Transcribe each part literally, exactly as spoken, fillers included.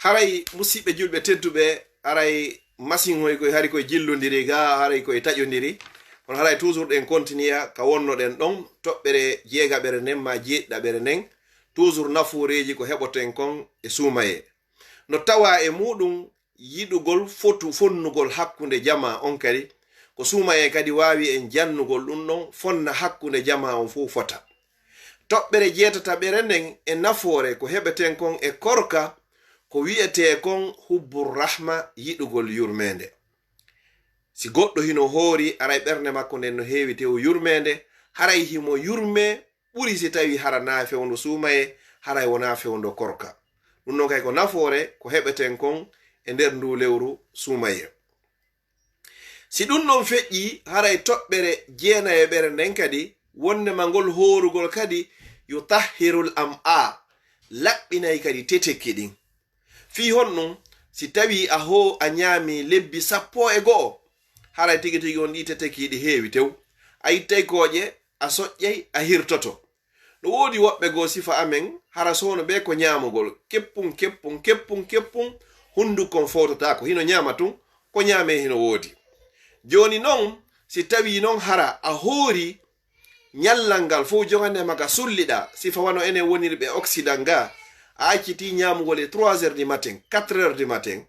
Haray, musiɓɓe julɓe tedduɓe, haray masinhoy koye, hari koye jillondiri ga, haray koye taƴondiri. Kono haray toujours ɗen continue ka wonnoɗen ɗon, toɓɓere jeegaɓere nden ma jeeɗiɗaɓere nden, toujours nafooreeji ko heɓoten kon e suumayee. No tawa e muɗum yiɗugol fotu fonnugol hakkunde jamaa on kadi, ko suumayee kadi waawi en jannugol ɗum ɗon, fonna hakkunde jamaa on fow fota. Toɓɓere jeetataɓere nden e nafoore ko heɓeten kon e korka, ko wi'etee kon hubbu rahma, yiɗugol yurmeende. Si goɗɗo hino hoori, haray ɓernde makko nden no heewi tew yurmeende, haray himo yurmee ɓuri si tawi hara na fewndo suumayee, haray wonaa fewndo korka. Ɗum non kay ko nafoore ko heɓeten kon e nder ndu lewru suumayee. Si ɗum ɗon feƴƴii, haray toɓɓere jeenayeɓere nden kadi, wonnde ma ngol hoorugol kadi, yutahhirul am'a, laɓɓinay kadi tetekki ɗin. Fii honɗum? Si tawii a hoo-, a ñaamii lebbi sappo e go'o, haray tigi tigi on ɗii tetekki ɗi heewi tew. A ittay kooƴe, a soƴƴay, a hirtoto. No woodi woɓɓe goo sifa amen, hara soono ɓe ko ñaamugol, keppum, keppum, keppum, keppum, hunduko on fowtotaako, hino ñaama tun, ko ñaamee hino woodi. Jooni non, si tawii non hara a hoori ñallal ngal fow jogande ma ka sulliɗaa, sifa wano enen woniri ɓe Occident ga, a accitii ñaamugol e trois heures du matin, quatre heures du matin,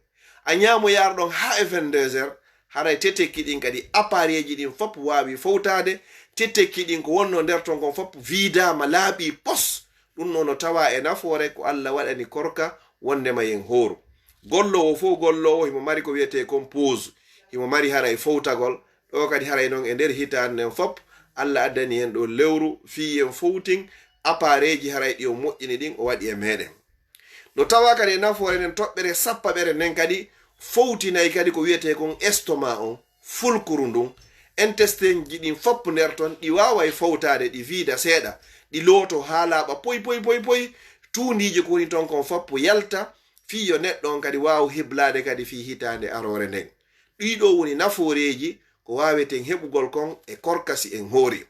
a ñaamoyaaro ɗon haa e vingt-deux heures, haray tetekki ɗin kadi, appareil ji ɗin fop waawi fowtaade, tetekki ɗin ko wonnoo nder ton kon fop viidaama, laaɓii pos. Ɗum ɗoo no tawaa e nafoore ko Alla waɗani korka wonndema yen hooru. Golloowo fow golloowo himo mari ko wiyetee kon pause, himo mari haray fowtagol. Ɗoo kadi haray non e nder hitaande nden fop, Alla addani en ɗoo lewru fii yen fowtin appareil ji haray ɗi o moƴƴini ɗin o waɗi e meɗen. No tawaa kadi e nafoore nden toɓɓere sappaɓere nden kadi fowtinay kadi ko wiyetee kon estomac on, fulkuru ndun. Intestin ji ɗin fop nder ton, ɗi waaway fowtaade, ɗi viida seeɗa, ɗi looto haa laaɓa poy, poy, poy, poy. Tuundiiji ko woni ton kon fop yalta, fii yo neɗɗo on kadi waaw heblaade kadi fii hitaande aroore nden. Ɗii ɗoo woni nafooreeji ko waaweten heɓugol kon e korka si en hoori.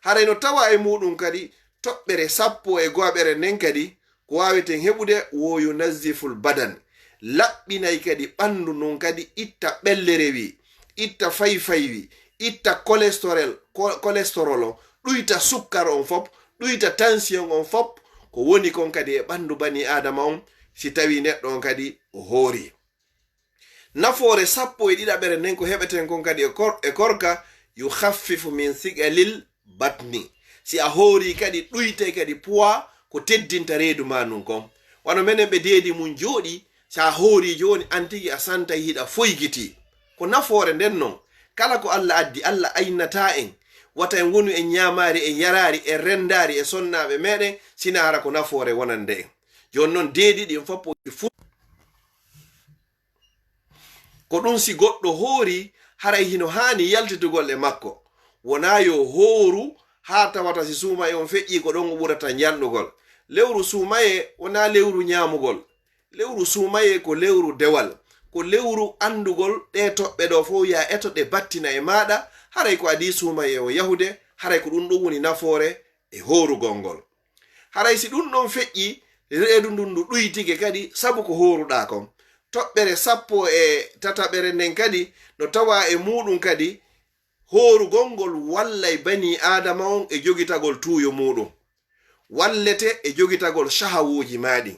Haray no tawaa e muuɗum kadi toɓɓere sappo e go'aɓere nden kadi, ko waaweten heɓude wo yunazziful badan, laɓɓinay kadi ɓanndu ndun kadi, itta ɓellerewi, itta fayfaywi, itta cholestérol, ko-, cholestérol o, ɗuyta sukkar on fop, ɗuyta tension on fop, ko woni kon kadi e ɓanndu banii aadama on, si tawii neɗɗo on kadi o hoori. Nafoore sappo e ɗiɗaɓere nden ko heɓeten kon kadi e kor-, e korka, yukhaffifu min siqalil batni. Si a hoori kadi, ɗuytay kadi poids ko teddinta reedu maa ndun kon. Wano menen ɓe deedi mun jooɗii, si a hoori jooni, an tigi a santay hiɗa foygitii. Ko nafoore nden non. Kala ko Alla addi, Alla aynataa en. Wata en wonu en ñaamaari, en yaraari, en renndaari e sonnaaɓe meɗen, sina hara ko nafoore wonande en. Jooni non, deedi ɗin fop o fu-, ko ɗum si goɗɗo hoori, haray hino haani yaltitugol e makko. Wonaa yo hooru haa tawata si suumayee on feƴƴii ko ɗon o ɓurata njanɗugol. Lewru suumayee wonaa lewru ñaamugol. Lewru suumayee ko lewru dewal. Ko lewru anndugol ɗee toɓɓe ɗoo fow, yaa eto ɗe battina e maaɗa, haray ko adii suumayee on yahude, haray ko ɗum ɗum woni nafoore e hoorugol ngol. Haray si ɗum ɗon feƴƴii, reedu ndun ndu ɗuytike kadi sabu ko hooruɗaa kon. Toɓɓere sappo e tataɓere nden kadi no tawaa e muuɗum kadi, hoorugol ngol wallay banii aadama on e jogitagol tuuyo muuɗum. Wallete e jogitagol shahawuuji maa ɗin.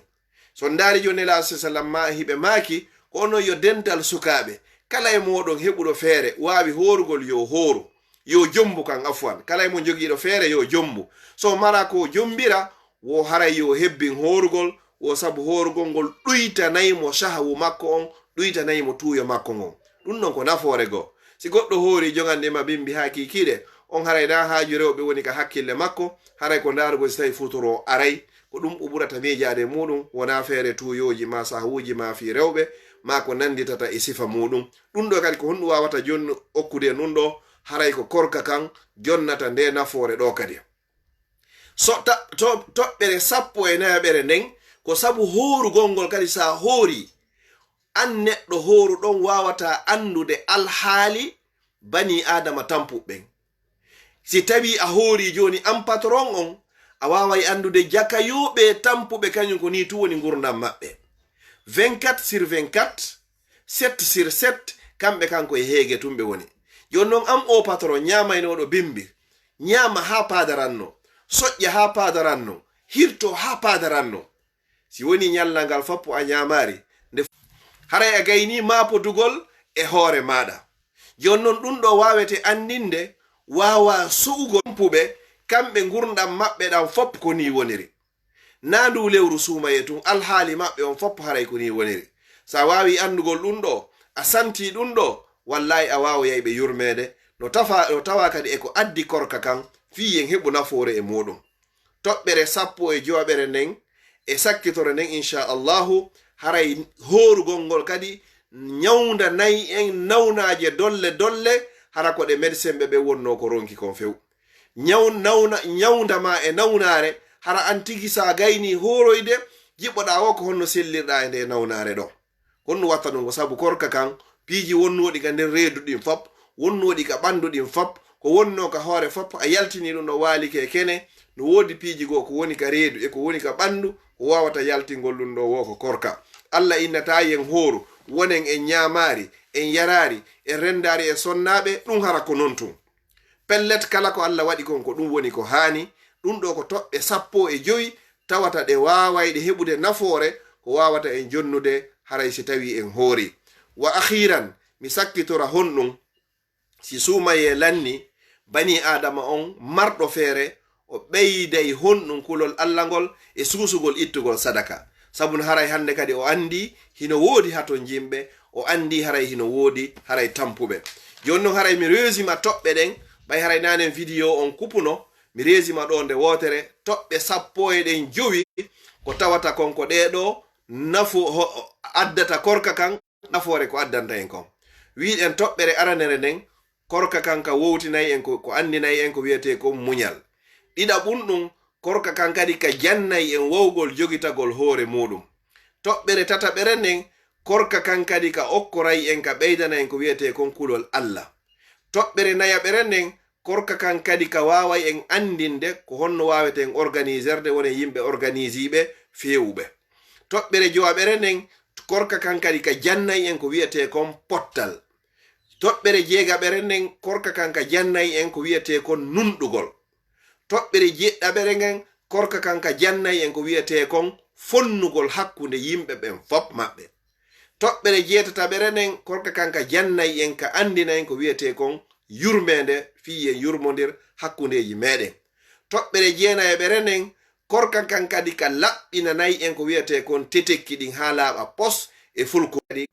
So on ndaari jooni Nelaaɗo sallallahu alayhi wa sallam ma hiɓe maaki, ko onon yo dental sukaaɓe, kala e mooɗon heɓuɗo feere waawi hoorugol yo hooru, yo jommbu kan, afwan. Kala e mon jogiiɗo feere yo jommbu. So mara ko jommbira, wo haray yo hebbin hoorugol, wo sabu hoorugol ngol ɗuytanay mo shahawu makko on, ɗuytanay mo tuuyo makko ngon. Ɗum non ko nafoore goo. Si goɗɗo hoori jogande ma bimbi haa kiikiiɗe, on haray na haaju rewɓe woni ka hakkille makko, haray ko ndaarugol si tawi futuro aray. Ko ɗum o ɓurata miijaade e muuɗum, wonaa feere tuuyooji maa sahawuuji maa fii rewɓe, maa ko nannditata e sifa muuɗum. Ɗum ɗoo kadi ko honɗum waawata jonni okkude e ɗum ɗoo, haray ko korka kan jonnata ndee nafoore ɗoo kadi. So ta-, to-, toɓɓere sappo e nayaɓere nden, ko sabu hoorugol ngol kadi, so a hoorii, an neɗɗo hooruɗo on waawataa anndude alhaali banii aadama tampuɓe ɓen. Si tawii a hoorii jooni, an patron on, a waaway anndude jakayooɓe e tampuɓe, kañum ko nii tun woni ngurndan maɓɓe. Vingt-quatre sur vingt-quatre, sept sur sept, kamɓe kanko e heege tun ɓe woni. Jooni non, an oo patron ñaamaynooɗo bimbi, ñaama haa paadaranno, soƴƴa haa paadaranno, hirto haa paadaranno. Si wonii ñallal ngal foppo a ñaamaali, nde haray a gaynii maapodugol e hoore maaɗa. Jooni non ɗun ɗoo waawete anndinde, waawaa su'ugol tampuɓe, kamɓe ngurndan maɓɓe ɗan fow ko nii woniri. Naa nduu lewru suumayee tun, alhaali maɓɓe on fow haray ko nii woniri. Si a waawii anndugol ɗun ɗoo, a santii ɗun ɗoo, wallaahi a waawoyay ɓe yurmeende, no tafa-, no tawaa kadi e ko addi korka kan, fii en heɓu nafoore e muuɗun. Toɓɓere sappo e jowaɓere nden e sakkitoro nden, inchallahu, haray hoorugol ngol kadi ñawndanay en nawnaaje dolle dolle, hara ko ɗe médecin ɓe ɓen wonnoo ko ronki kon few. Ñaw-, nawna-, ñawnda ma e nawnaare, hara an tigi si a gaynii hooroyde, jiɓɓoɗaa woo ko honno sellirɗaa e ndee nawnaare ɗoo. Honno watta ɗun? Ko sabu korka kan, piiji wonnooɗi ka nder reedu ɗin fow, wonnooɗi ka ɓanndu ɗin fow, ko wonnoo ka hoore fow, a yaltinii ɗun ɗoo waalike e kene, no woodi piiji goo ko woni ka reedu e ko woni ka ɓanndu, ko waawata yaltingol ɗun ɗoo woo ko korka. Alla innataa en hooru, wonen en ñaamaali, en yaraali, en renndaali e sonnaaɓe, ɗun hara ko non tun. Pellet, kala ko Alla waɗi kon, ko ɗun woni ko haani. Ɗun ɗoo ko toɓɓe sappo e jowi tawata ɗe waawayɗe heɓude nafoore, ko waawata en jonnude, haray si tawii en hoori. Wa akhiran, mi sakkitora honɗun, si suumayee lannii, banii Aadama on marɗo feere, o ɓeyday honɗun kulol Alla ngol e suusugol ittugol sadaka. Sabu no haray hannde kadi o anndii hino woodi hatonjinɓe, o anndii haray hino woodi haray tampuɓe. Jooni non haray mi reesima toɓɓe ɗen, ɓay haray nanen video on kupuno, mi reesima ɗoo nde wootere, toɓɓe sappo e ɗen jowi ko tawata kon ko ɗee ɗoo nafo-, ho-, addata korka kan, nafoore ko addanta en kon. Wi'en toɓɓere aranere nden, korka kan ka wowtinay en ko, ko anndinay en ko wi'etee kon muñal. Ɗiɗaɓun ɗun, korka kan kadi ka jannay en wawgol jogitagol hoore muuɗun. Toɓɓere tataɓere nden, korka kan kadi ka okkoray en, ka ɓeydana en ko wi'etee kon kulol Alla. Toɓɓere nayaɓere nden, korka kan kadi ka waaway en anndinde ko honno waaweten organiserde, wonen yimɓe organisiiɓe feewuɓe. Toɓɓere jowaɓere nden, korka kan kadi ka jannay en ko wi'etee kon pottal. Toɓɓere jeegaɓere nden, korka kan ka jannay en ko wi'etee kon nunɗugol. Toɓɓere jeɗɗaɓere ngen, korka kan ka jannay en ko wi'etee kon fonnugol hakkunde yimɓe ɓen fow maɓɓe. Toɓɓere jeetataɓere nden, korka kan ka jannay en, ka anndinay en ko wi'etee kon yurmeende, fii en yurmondir hakkundeeji meɗen. Toɓɓere jeenayaɓere nden, korka kan kadi ka laɓɓinanay en ko wi'etee kon tetekki ɗin haa laaɓa pos e fulku kadi.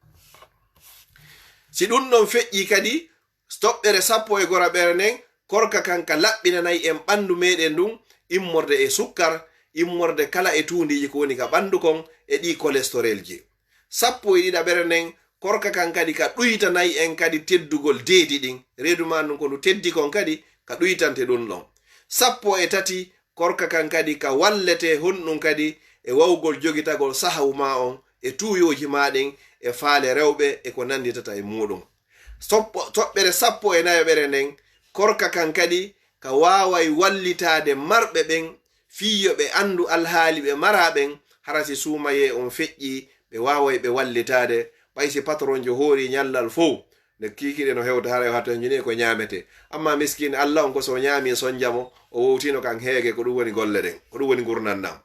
Si ɗun ɗon feƴƴii kadi, toɓɓere sappo e goraɓere nden, korka kan ka laɓɓinanay en ɓanndu meɗen ndun, immorde e sukkar, immorde kala e tuundiiji ko woni ka ɓanndu kon, e ɗii kolestorelji. Sappo e ɗiɗaɓere nden, korka kan kadi ka ɗuytanay en kadi teddugol deedi ɗin. Reedu maa ndun ko ndu teddi kon kadi, ka ɗuytante ɗun ɗon. Sappo e tati, korka kan kadi ka wallete honɗun kadi e wawgol jogitagol sahawu maa on, e tuuyooji maa ɗin, e faale rewɓe, e ko nannditata e muuɗun. Soppo-, toɓɓere sappo e nayaɓere nden, korka kan kadi ka waaway wallitaade marɓe ɓen, fii yo ɓe anndu alhaali ɓe maraa ɓen, hara si suumayee on feƴƴii, ɓe waaway ɓe wallitaade, ɓay si patronjo hoori ñallal fow, nde kiikiiɗe no hewta, haray o hatonjini e ko ñaametee. Ammaa miskiin Alla on, ko si o ñaamii sonja mo, o wowtino kan heege, ko ɗun woni golle ɗen, ko ɗun woni ngurndan ɗan.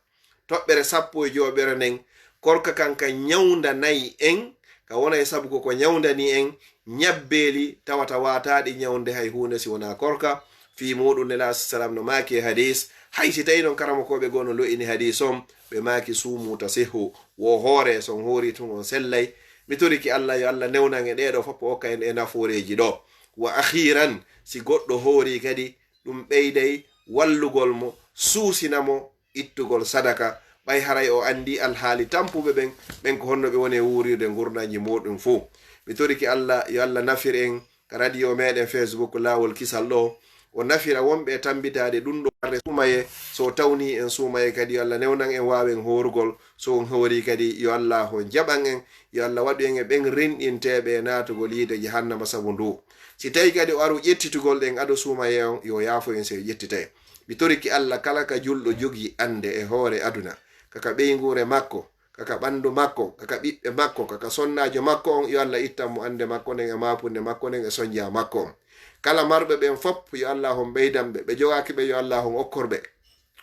Toɓɓere sappo e jowaɓere nden, korka kan ka ñawndanay en, ka wona e sabu ko ko ñawndani en ñabbeeli tawata waataaɗi ñawnde hay huunde si wonaa korka. Fii muuɗun Nelaaɗo salam no maaki e hadiis, hay si tawii non karamokooɓe goo no lo'ini hadiis on, ɓe maaki, "Suumu tasihhu, wo hoore, si on hoorii tun on sellay." Mi torike Alla, yo Alla newnan en ɗee ɗoo fow, okka en e nafooreeji ɗoo. Wa akhiran, si goɗɗo hoorii kadi, ɗun ɓeyday wallugol mo, suusina mo ittugol sadaka, ɓay haray o anndii alhaali tampuɓe ɓen, ɓen ko honno ɓe woni e wuurirde ngurndanji muuɗun fow. Mi torike Alla, yo Alla nafir en ka radio meɗen Facebook Laawol Kisal ɗoo, o nafira wonɓe e tammbitaade ɗun ɗoo arre suumayee, si o tawnii en suumayee kadi, yo Alla newnan en waawen hoorugol, si on hoorii kadi, yo Alla on jaɓan en, yo Alla waɗu en e ɓen rinɗinteeɓe e naatugol yiite jahannama sabu nduu. Si tawii kadi o aru ƴettitugol ɗen ado suumayee on, yo yaafo en si o ƴettitay. Mi torike Alla, kala ka julɗo jogii annde e hoore aduna, ka ka ɓeynguure makko, kaka ɓanndu makko, kaka ɓiɓɓe makko, kaka sonnaajo makko on, yo Allah ittan mo annde makko nden e maapunde makko nden e sonnja makko on. Kala marɓe ɓen fop, yo Allah on ɓeydan ɓe. Ɓe jogaaki ɓe, yo Allah on okkor ɓe.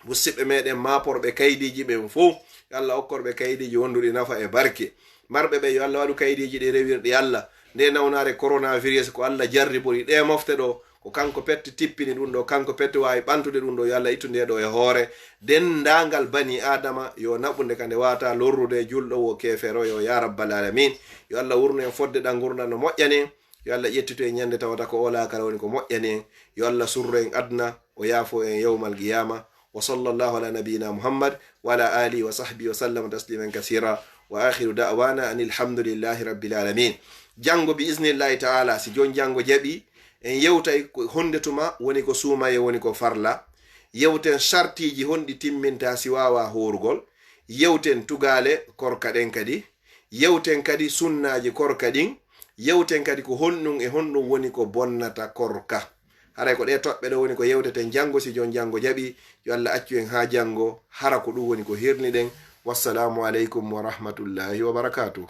Musiɓɓe meɗen maaporɓe kaydiiji ɓen fow, yo Allah okkor ɓe kaydiiji wonduɗi nafa e barke. Marɓe ɓe, yo Allah waɗu kaydiiji ɗi rewirɗi Allah. Nde nawnaare coronavirus ko Allah jarribori ɗe mofte ɗo, ko kanko pette tippini ɗum ɗo, kanko pette waawi ɓantude ɗum ɗo, yo Allah ittu nde ɗo e hoore denndaangal bani Aadama, yo naɓu nde ka nde waata lorrude julɗo wo keefeero yo, ya rabbal alamin. Yo Allah wurnu en fodde ɗan ngurndan no moƴƴani en. Yo Allah ƴettitu en ñande tawata ko o laakara woni ko moƴƴani en. Yo Allah surru en aduna, o yaafo en yawmal qiyama. Wa sallallahu ala nabiyyina Muhammad wa ala alihi wa sahbihi wa sallama tasliman kasira. Wa akhiru da'wana anil hamdulillahi rabbil alamin. Janngo bi iznillahi ta'ala, si jon janngo jaɓi, en yewtay ko honde tuma woni ko suumaye woni ko farla. Yewten sartiiji honɗi timminta si waawa hoorugol. Yewten tugaale korka ɗen kadi. Yewten kadi sunnaaji korka ɗin. Yewten kadi ko honɗum e honɗum woni ko bonnata korka. Haray ko ɗe toɓɓe ɗo woni ko yewteten janngo, si jon janngo jaɓi. Yo Allah accu en haa janngo, hara ko ɗum woni ko hirniɗen. Wassalamu aleykum wa rahmatullahi wa barakatuh.